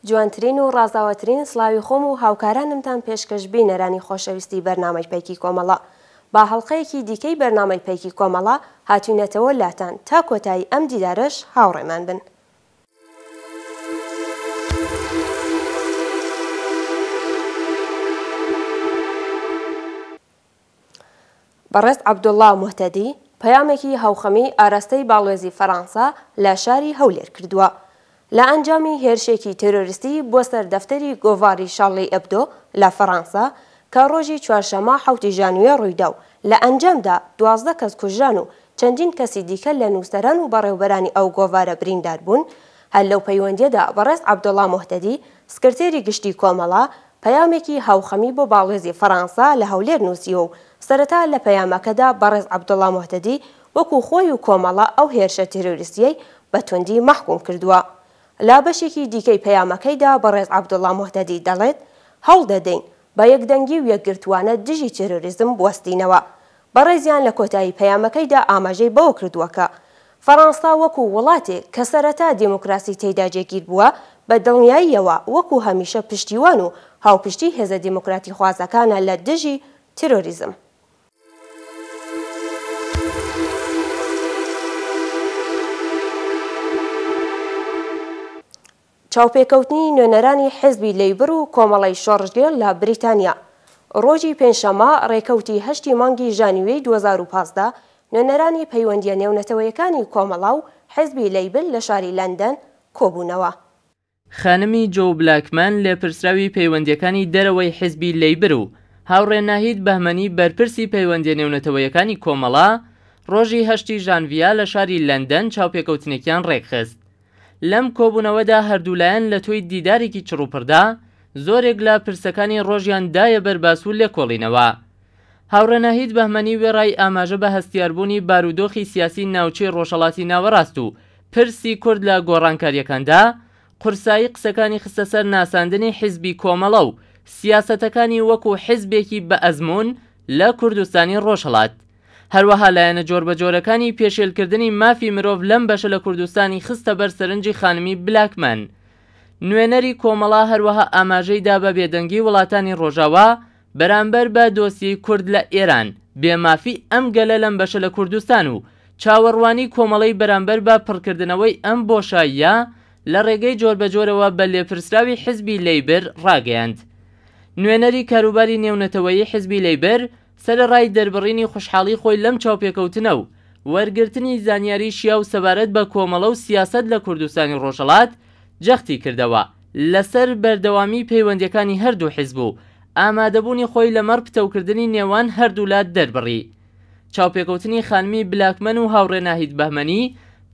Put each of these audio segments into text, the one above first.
جوانترین و ڕازاوەترین سڵاوی خۆم و هاوکارانمتان پێشکەش بینەرانی خۆشەویستی بەرنامەی پەیکی کۆمەڵە. با هەڵقەیەکی دیکەی بەرنامەی پەیکی کۆمەڵە هاتوینەتەوە لاتان تا کۆتایی ئەم دیدارەش هاوڕێمان بن. بەڕێز عەبدوڵڵا موهتەدی پەیامێکی هاوخەمی ئاراستەی باڵوێزی فەرانسە لە شاری هەولێر کردووە. لە ئەنجامی هێرشێکی تێرۆریستی بۆ سەر دەفتەری گۆڤاری شارلی ئێبدۆ لە فەرانسە کە ڕۆژی چوارشەممە حەوتی ژانویە ڕوویدا و لە ئەنجامدا 12 کەس کوژران و چەندین کەسی دیکە لە نووسەران و بەڕێوبەرانی ئەو گۆڤارە بریندار بوون، هەر لەو پەیوەندییەدا بەڕێز عەبدوڵڵا موهتەدی سکرتێری گشتی کۆمەڵە پەیامێکی هاوخەمی بۆ باڵوێزی فەرانسە لە هەولێر نووسیوە و سەرەتا لە پەیامەکەدا بەڕێز عەبدوڵا موهتەدی وەکوو خۆی و کۆمەڵە ئەو هێرشە تێرۆریستییەی بە توندی مەحکووم کردووە. لە بەشێکی دیکەی پەیامەکەیدا بەڕێز عەبدوڵا موهتەدی دەڵێت، هەوڵ دەدەین بە یەکدەنگی و یەکگرتووانە دژی تێرۆریزم بوەستینەوە. بەڕێزیان لە کۆتایی پەیامەکەیدا ئاماژەی بەوە کردووە کە، فەڕانسە وەکوو وڵاتێک کە سەرەتا دێموکراسی تێیدا جێگیر بووە، بە دڵنیاییەوە وەکوو هەمیشە پشتیوان و هاوپشتی هێزە دێموکراتیخوازەکانە لە دژی تێرۆریزم. چاوپێکەوتنی نوێنەرانی حیزبی لەیبر و کۆمەڵەی شۆڕشگێڕ لە بریتانیا ڕۆژی پێنجشەممە ڕێکەوتی هەشتی مانگی ژانویەی 2015 نوێنەرانی پەیوەندییە نێونەتەوەیەکانی کۆمەڵە و حیزبی لەیبر لە شاری لەندەن کۆبوونەوە. خانمی جۆو بلاکمەن لێپرسراوی پەیوەندییەکانی دەرەوەی حیزبی لەیبر و هاوڕێ ناهید بەهمەنی بەرپرسی پەیوەندییە نێونەتەوەیەکانی کۆمەڵە ڕۆژی هەشتی ژانڤیە لە شاری لەندەن چاوپێکەوتنێکیان ڕێکخست. لەم کۆبوونەوەدا هەردوولایەن لە تۆی دیدارێکی چڕوپڕدا زۆرێک لە پرسەکانی ڕۆژیان دایە بەر باس و لێکۆڵینەوە. هاوڕێ ناهید بەهمەنی وێڕای ئاماژە بە هەستیاربوونی بارودۆخی سیاسی ناوچەی ڕۆژهەڵاتی ناوەڕاست و پرسی کورد لە گۆڕانکارییەکاندا، قورسایی قسەکانی خستە سەر ناساندنی حیزبی کۆمەڵە و سیاسەتەکانی وەکوو حیزبێکی بەئەزموون لە کوردستانی ڕۆژهەڵات. هەروەها لایەنە جۆربەجۆرەکانی پێشێلکردنی مافی مرۆڤ لەم بەشە لە کوردستانی خستە بەر سەرنجی خانمی بلاکمەن. نوێنەری کۆمەڵە هەروەها ئاماژەی دا بە بێدەنگی وڵاتانی ڕۆژاوا بەرامبەر بە دۆسیەی کورد لە ئێران، بێ مافی ئەم گەلە لەم بەشە لە کوردستان و چاوەڕوانی کۆمەڵەی بەرامبەر بە پڕکردنەوەی ئەم بۆشاییە لە ڕێگەی جۆربەجۆرەوە بە لێپرسراوی حزبی لەیبر ڕاگەیاند. نوێنەری کاروباری نێونەتەوەیی حزبی لەیبر سەرەڕای دەربڕینی خوشحاڵی خۆی لەم چاوپێکەوتنە و وەرگرتنی زانیاری شیاو سەبارەت بە کۆمەڵە و سیاسەت لە کوردستانی ڕۆژهەڵات، جەختی کردەوە لەسەر بەردەوامیی پەیوەندییەکانی هەردوو حیزب و ئامادەبوونی خۆی لەمەڕ پتەوکردنی نێوان هەردوولا دەربڕی. چاوپێکەوتنی خانمی بلاکمەن و هاوڕێ ناهید بەهمەنی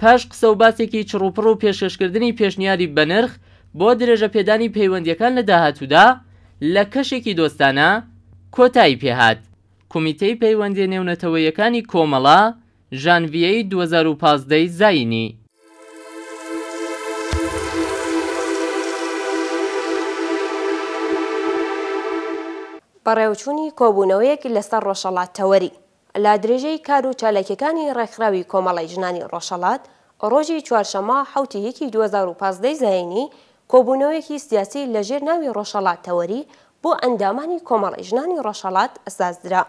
پاش قسە و باسێکی چڕوپڕ و پێشکەشکردنی پێشنیاری بەنرخ بۆ درێژەپێدانی پەیوەندییەکان لە داهاتوودا لە کەشێکی دۆستانە کۆتایی پێهات. کومیتەی پەیوەندیە نێونەتەوەیەکانی کۆمەڵە، ژانڤیەی 2015 ی زایینی. بەڕێوەچوونی کۆبوونەوەیەک لەسەر ڕۆژهەڵات تەوەری لە درێژەی کار و چالاکیەکانی ڕێکخراوی کۆمەڵەی ژنانی ڕۆژهەڵات، ڕۆژی چوارشەممە حەوت ی یەکی 2015 زایینی، کۆبوونەوەیەکی سیاسی لە ژێر ناوی ڕۆژهەڵات تەوەری بۆ ئەندامانی کۆمەڵەی ژنانی ڕۆژهەڵات سازدرا.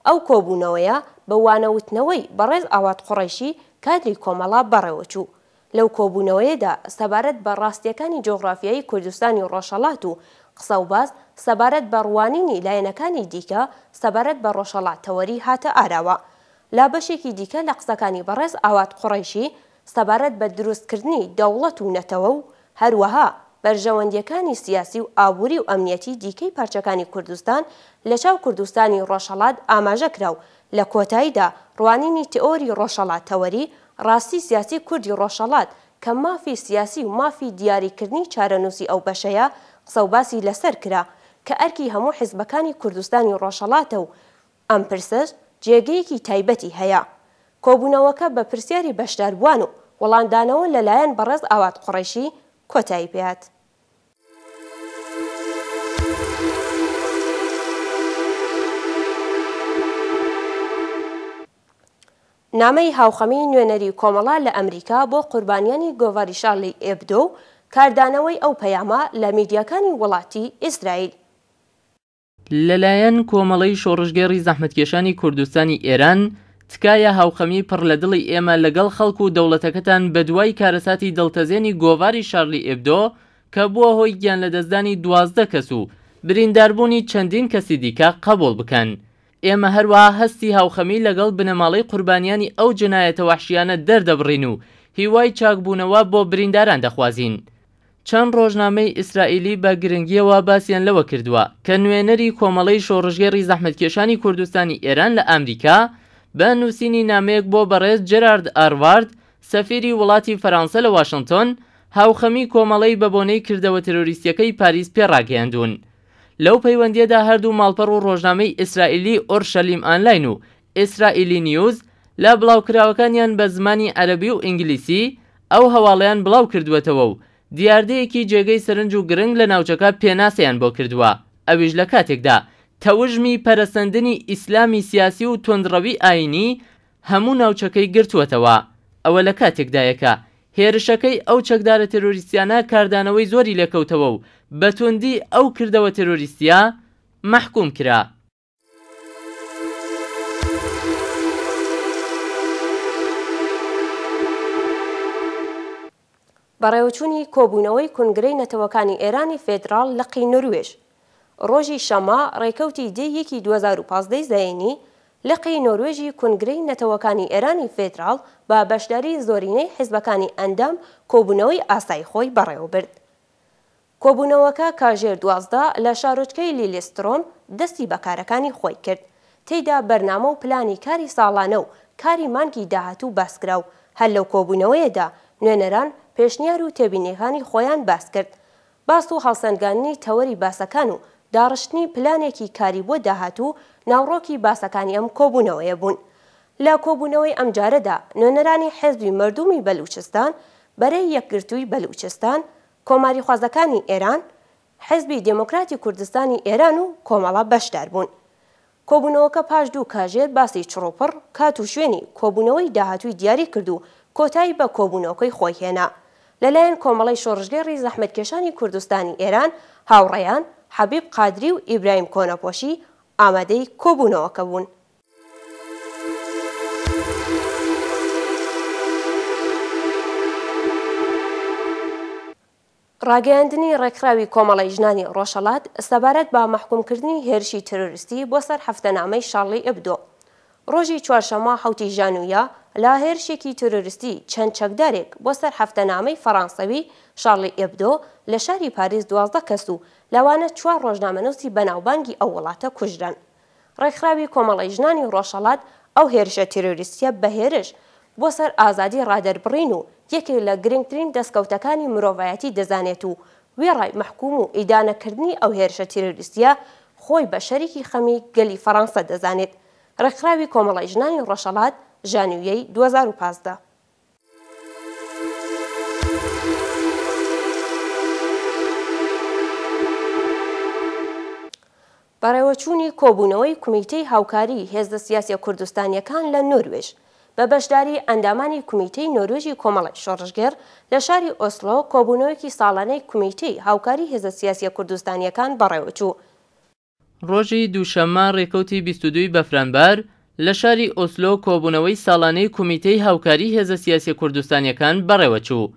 ئەو کۆبوونەوەیە بە وانەوتنەوەی بەڕێز ئاوات قوڕەیشی کادری کۆمەڵە بەڕێوەچوو. لەو کۆبوونەوەیەدا سەبارەت بە ڕاستییەکانی جوغرافیایی کوردستانی ڕۆژهەڵات و قسە و باس سەبارەت بە ڕوانینی لایەنەکانی دیکە سەبارەت بە ڕۆژهەڵات تەوەری هاتە ئاراوە. لە بەشێکی دیکە لە قسەکانی بەڕێز ئاوات قوڕەیشی سەبارەت بە دروست کردنی دەوڵەت و نەتەوە و هەروەها بەرژەوەندییەکانی سیاسی و ئابووری و ئەمنیەتی دیکەی پارچەکانی کوردستان لە چاو کوردستانی ڕۆژهەڵات ئاماژە کرا و لە کۆتاییدا ڕوانینی تئۆری ڕۆژهەڵات تەوەری ڕاستی سیاسی کوردی ڕۆژهەڵات کە مافی سیاسی و مافی دیاری کردنی چارەنووسی ئەو بەشەیە قسە و باسی لە سەر کرا کە ئەرکی هەموو حیزبەکانی کوردستانی ڕۆژهەڵاتە و ئەم پرسەش جێگەیەکی تایبەتی هەیە. کۆبوونەوەکە بە پرسیاری بەشداربووان و وەڵامدانەوە لە لایەن بەڕێز ئاوات قوڕەیشی کۆتایی پێهات. نامەی هاوخەمی نوێنەری کۆمەڵە لە ئەمریکا بۆ قوربانیانی گۆڤاری شارلی ئێبدۆ و کاردانەوەی ئەو پەیامە لە میدیاکانی وڵاتی ئیسرائیل. لەلایەن کۆمەڵەی شۆڕشگێڕی زەحمەتکێشانی کوردستانی ئێران، تکایە هاوخەمی پڕ لە دڵی ئێمە لەگەڵ خەڵک و دەوڵەتەکەتان بەدوای کارەساتی دڵتەزێنی گۆڤاری شارلی ئێبدۆ کە بووە هۆی گیانلەدەستدانی 12 کەس و برینداربوونی چەندین کەسی دیکە قەبووڵ بکەن. ئێمە هەروەها هەستی هاوخەمی لەگەڵ بنەماڵەی قوربانیانی ئەو جەنایەتە وەحشیانە دەردەبڕین و هیوای چاکبوونەوە بۆ برینداران دەخوازین. چەند ڕۆژنامەی ئیسرائیلی بە گرنگییەوە باسیان لەوە کردووە کە نوێنەری کۆمەڵەی شۆڕشگێڕی زەحمەتکێشانی کوردستانی ئێران لە ئامریکا بە نووسینی نامەیەک بۆ بەڕێز جێرارد ئاروارد سەفیری وڵاتی فەرانسە لە واشنتۆن هاوخەمی کۆمەڵەی بە بۆنەی کردەوە ترۆریستیەکەی پاریس پێ ڕاگەیاندوون. لەو پەیوەندییەدا هەردوو ماڵپەڕ و ڕۆژنامەی ئیسرائیلی ئۆرشەلیم ئانلاین و ئیسرائیلی نیوز لە بڵاوکراوەکانیان بە زمانی عەرەبی و ئینگلیسی ئەو هەواڵەیان بڵاو کردووەتەوە و دیاردەیەکی جێگەی سەرنج و گرنگ لە ناوچەکە پێناسەیان بۆ کردووە ئەویش لە کاتێکدا تەوژمی پەرەسەندنی ئیسلامی سیاسی و توندڕەوی ئایینی هەموو ناوچەکەی گرتووەتەوە. ئەوە لە کاتێکدایە کە هێرشەکەی ئەو چەکدارە تێرۆریستیانە کاردانەوەی زۆری لێکەوتەوە و بە توندی ئەو کردەوە تێرۆریستییە مەحکووم کرا. بەڕێوەچوونی کۆبوونەوەی کونگرەی نەتەوەکانی ئێرانی فێدراڵ لقی نوروێژ ڕۆژی شەممە ڕێکەوتی دەی یەکی 2015 ی زایینی لقی نۆروێژی کونگرەی نەتەوەکانی ئێرانی فێدراڵ بە بەشداری زۆرینەی حیزبەکانی ئەندام کۆبوونەوەی ئاسایی خۆی بەڕێوەبرد. کۆبوونەوەکە کاژێر 12 لە شارۆچکەی لیلیسترۆم دەستی بە کارەکانی خۆی کرد. تێیدا بەرنامە و پلانی کاری ساڵانە و کاری مانگی داهاتوو باسکرا و هەر لەو کۆبوونەوەیەدا نوێنەران پێشنیار و تێبینیەکانی خۆیان باسکرد. باس و هەڵسەنگاندنی تەوەری باسەکان و داڕشتنی پلانێکی کاری بۆ داهاتوو ناوڕۆکی باسەکانی ئەم کۆبوونەوەیە بوون. لە کۆبوونەوەی ئەمجارەدا نوێنەرانی حێزبی مەردومی بەلووچستان، بەرەی یەکگرتووی بەلووچستان، کۆماریخوازەکانی ئێران، حیزبی دێمۆکراتی کوردستانی ئێران و کۆمەڵە بەشدار بوون. کۆبوونەوەکە پاش دوو کاژێر باسی چڕوپڕ، کات و شوێنی کۆبوونەوەی داهاتووی دیاری کرد و کۆتایی بە کۆبوونەوەکەی خۆی هێنا. لە لایەن کۆمەڵەی شۆڕشگێڕی زەحمەتکێشانی کوردستانی ئێران، هاوڕێیان حەبیب قادری و ئیبراهیم کۆنەپۆشی ئامادەی کۆبوونەوەکە بوون. ڕاگەیاندنی ڕێکخراوی کۆمەڵەی ژنانی ڕۆژهەڵات سەبارەت بە مەحکوومکردنی هێرشی ترۆریستی بۆ سەر هەفتەنامەی شارلی ئبدۆ ڕۆژی چوارشەممە حەوتی ژانویە لە هێرشێکی ترۆریستی چەند چەکدارێک بۆ سەر هەفتەنامەی فەڕانسەوی شارلی ئبدۆ لە شاری پاریس 12 کەس و لەوانە چوار ڕۆژنامەنووسی بەناوبانگی ئەو وڵاتە کوژران. ڕێکخراوی کۆمەڵەی ژنانی ڕۆژهەڵات ئەو هێرشە تێرۆریستییە بە هێرش بۆ سەر ئازادی ڕادەربڕین و یەکێک لە گرنگترین دەسکەوتەکانی مرۆڤایەتی دەزانێت و وێڕای مەحکووم و ئیدانەکردنی ئەو هێرشە تێرۆریستییە خۆی بە شەریکی خەمی گەلی فەڕانسە دەزانێت. ڕێکخراوی کۆمەڵەی ژنانی ڕۆژهەڵات، ژانویەی 2015. بەڕێوەچوونی کۆبوونەوەی کومیتەی هاوکاریی هێزە سیاسیە کوردستانیەکان لە نۆروێژ بە بەشداری ئەندامانی کومیتەی نۆروێژی کۆمەڵەی شۆڕشگێڕ لە شاری ئۆسلۆ کۆبوونەوەیەکی ساڵانەی کومیتەی هاوکاری هێزە سیاسیە کوردستانیەکان بەڕێوەچوو. ڕۆژی دووشەممە ڕێکەوتی 22 ی بەفرانبار لە شاری ئۆسلۆ کۆبوونەوەی ساڵانەی کومیتەی هاوکاری هێزە سیاسیە کوردستانیەکان بەڕێوەچوو.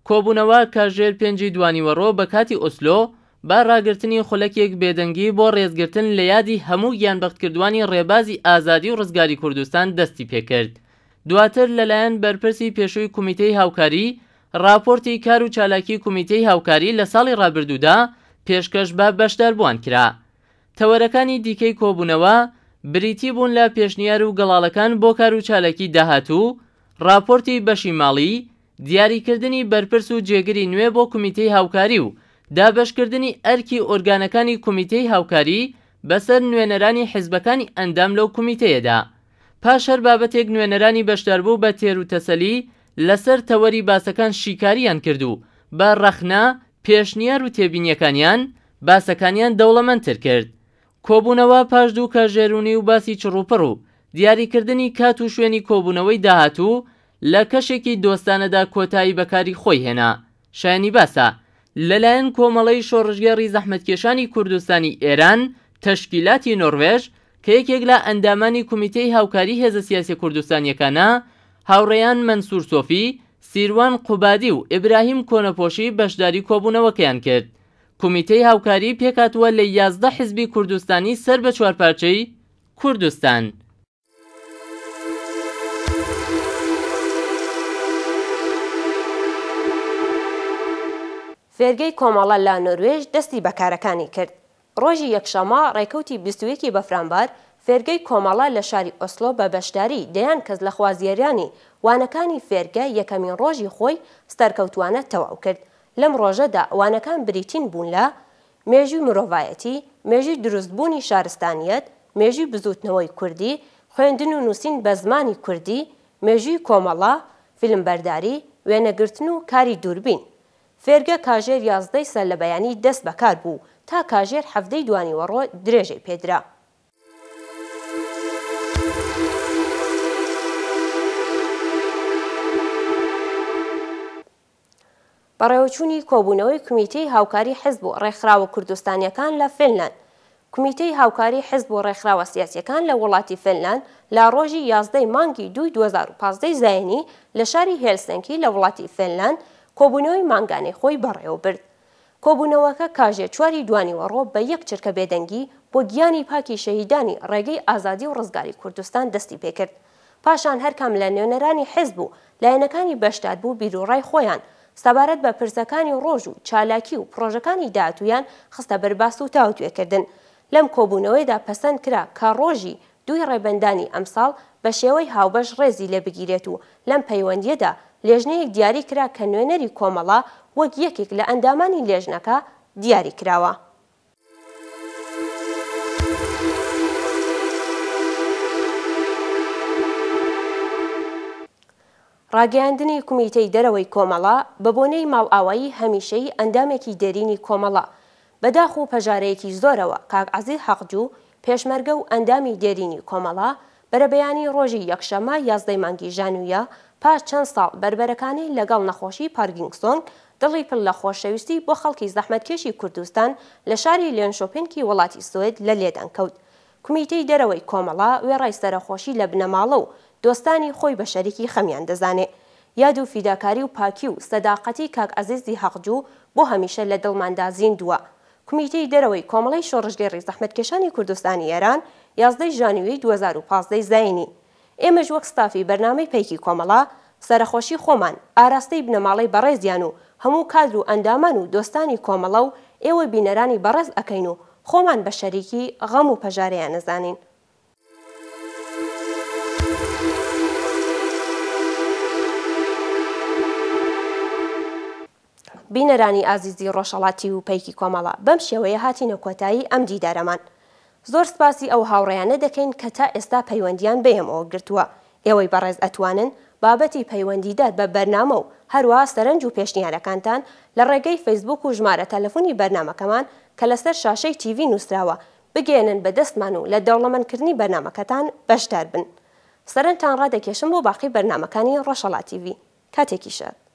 کۆبوونەوە کاژێر پێنجی دوانیوەڕۆ بە کاتی ئۆسلۆ بە ڕاگرتنی خولەکێک بێدەنگی بۆ ڕێزگرتن لە یادی هەموو گیانبەختکردوانی ڕێبازی ئازادی و ڕزگاری کوردستان دەستی پێکرد. دواتر لەلایەن بەرپرسی پێشووی کومیتەی هاوکاری ڕاپۆرتی کار و چالاکی کومیتەی هاوکاری لە ساڵی ڕابردوودا پێشکەش بە بەشداربووان کرا. تەوەرەکانی دیکەی کۆبوونەوە بریتی بوون لە پێشنیار و گەڵاڵەکان بۆ کار و چالاکی داهاتوو، ڕاپۆرتی بەشی ماڵی، دیاریکردنی بەرپرس و جێگری نوێ بۆ کومیتەی هاوکاری و دابەشکردنی ئەرکی ئۆرگانەکانی کومیتەی هاوکاری بەسەر نوێنەرانی حیزبەکانی ئەندام لەو کومیتەیەدا. پاش هەر بابەتێک نوێنەرانی بەشداربوو بە تێروتەسەلی لەسەر تەوەری باسەکان شیکارییان کرد و بە ڕەخنە، پێشنیار و تێبینییەکانیان باسەکانیان دەوڵەمەندتر کرد. کۆبوونەوە پاش دوو کاژێر و نیو باسی چڕوپڕ و دیاریکردنی کات و شوێنی کۆبوونەوەی داهاتوو لە کەشێکی دۆستانەدا کۆتایی بە کاری خۆی هێنا. شایەنی باسە، لەلایەن کۆمەڵەی شۆڕشگێڕی زەحمەتکێشانی کوردستانی ئێران، تەشکیلاتی نۆڕڤێژ، کە یەکێک لە ئەندامانی کومیتەی هاوکاری هێزە سیاسیە کوردستانیەکانە، هاوڕێیان مەنسوور سۆفی، سیروان قوبادی و ئیبراهیم کۆنەپۆشی بەشداری کۆبوونەوەکەیان کرد. کومیتەی هاوکاری پێکهاتووە لە 11 حزبی کوردستانی سەر بە چوارپارچەی کوردستان. فێرگەی کۆمەڵە لە نۆروێژ دەستی بە کارەکانی کرد. ڕۆژی یەکشەممە ڕێکەوتی 21 ی بەفرانبار، فێرگەی کۆمەڵە لە شاری ئۆسلۆ بە بەشداری دەیان کەس لە خوازیارانی وانەکانی فێرگە یەکەمین ڕۆژی خۆی سەرکەوتووانە تەواو کرد. لەم ڕۆژەدا وانەکان بریتین بوون لە، مێژووی مرۆڤایەتی، مێژووی دروستبوونی شارستانیەت، مێژووی بزووتنەوەی کوردی، خوێندن و نووسین بە زمانی کوردی، مێژووی کۆمەڵە، فیلمبەرداری، وێنەگرتن و کاری دووربین. فێرگە کاژێر یازدەی سەرلەبەیانی دەست بەکار بوو و تا کاژێر حەڤدەی دوانیوەڕۆ درێژەی پێدرا. بەڕێوەچوونی کۆبوونەوەی کومیتەی هاوکاری حزب و ڕێکخراوە کوردستانیەکان لە فنلەند کومیتەی هاوکاری حزب و ڕێکخراوە سیاسیەکان لە وڵاتی فنلەند لە ڕۆژی 11 مانگی دووی 2015 زایینی لە شاری هێلسنکی لە وڵاتی فنلەند کۆبوونەوەی مانگانەی خۆی بەڕێوەبرد. کۆبوونەوەکە کاژێر چواری دوانیوەڕۆ بە یەک چرکە بێدەنگی بۆ گیانی پاکی شەهیدانی ڕێگەی ئازادی و ڕزگاری کوردستان دەستی پێکرد. پاشان هەرکام لە نوێنەرانی حیزب و لایەنەکانی بەشداربوو بیروڕای خۆیان سەبارەت بە پرسەکانی ڕۆژ و چالاکی و پڕۆژەکانی داهاتوویان خستە بەر باس و تاوتوێکردن. لەم کۆبوونەوەیەدا پەسەند کرا کە ڕۆژی دووی ڕێبەندانی ئەمساڵ بە شێوەی هاوبەش ڕێزی لێ بگیرێت و لەم پەیوەندییەدا لێژنەیەک دیاری کرا کە نوێنەری کۆمەڵە وەک یەکێک لە ئەندامانی لێژنەکە دیاری کراوە. ڕاگەیاندنی کومیتەی دەرەوەی کۆمەڵە بە بۆنەی ماڵئاوایی هەمیشەیی ئەندامێکی دێرینی کۆمەڵە، بە داخ و پەژارەیەکی زۆرەوە کاک عەزیز حەقجوو پێشمەرگە و ئەندامی دێرینی کۆمەڵە، بەرەبەیانی ڕۆژی یەکشەممە یازدەی مانگی ژانویە پاش چەند ساڵ بەربەرەکانێ لەگەڵ نەخۆشی پارگینگسۆن دڵی پڕ لە خۆشەویستی بۆ خەڵکی زەحمەتکێشی کوردستان لە شاری لێنشۆپینکی وڵاتی سوئد لە لێدان کەوت. کومیتەی دەرەوەی کۆمەڵە وێڕای سەرەخۆشی لە بنەماڵە و دۆستانی خۆی بە شەریکی خەمیان دەزانێ. یاد و فیداکاری و پاکی و سەداقەتی کاک عەزیزی حەقجوو بۆ هەمیشە لە دڵماندا زیندووە. کومیتەی دەرەوەی کۆمەڵەی شۆڕشگێڕی زەحمەتکێشانی کوردستانی ئێران، 11 ی ژانویەی 2015 زایینی. ئێمەش وەک ستافی بەرنامەی پەیکی کۆمەڵە، سەرەخۆشی خۆمان ئاراستەی بنەماڵەی بەڕێزیان و هەموو کادر و ئەندامان و دۆستانی کۆمەڵە و ئێوەی بینەرانی بەڕێز ئەکەین و خۆمان بە شەریکی غەم و پەژارەیان ئەزانین. بینەرانی ئازیزی ڕۆژهەڵاتی و پەیکی کۆمەڵە بەم شێوەیە هاتینە کۆتایی ئەم دیدارەمان. زۆر سپاسی ئەو هاوڕێیانە دەکەین کە تا ئێستا پەیوەندیان بە ئێمەوە گرتووە. ئێوەی بەڕێز ئەتوانن بابەتی پەیوەندیدار بە بەرنامە و هەروەها سەرنج و پێشنیارەکانتان لە ڕێگەی فەیسبووک و ژمارە تەلەفونی بەرنامەکەمان کە لەسەر شاشەی تیڤی نووسراوە بگەیەنن بە دەستمان و لە دەوڵەمەندکردنی بەرنامەکەتان بەشدار بن. سەرنجتان ڕادەکێشم بۆ باقی بەرنامەکانی ڕۆژهەڵات تیڤی. کاتێکی شاد.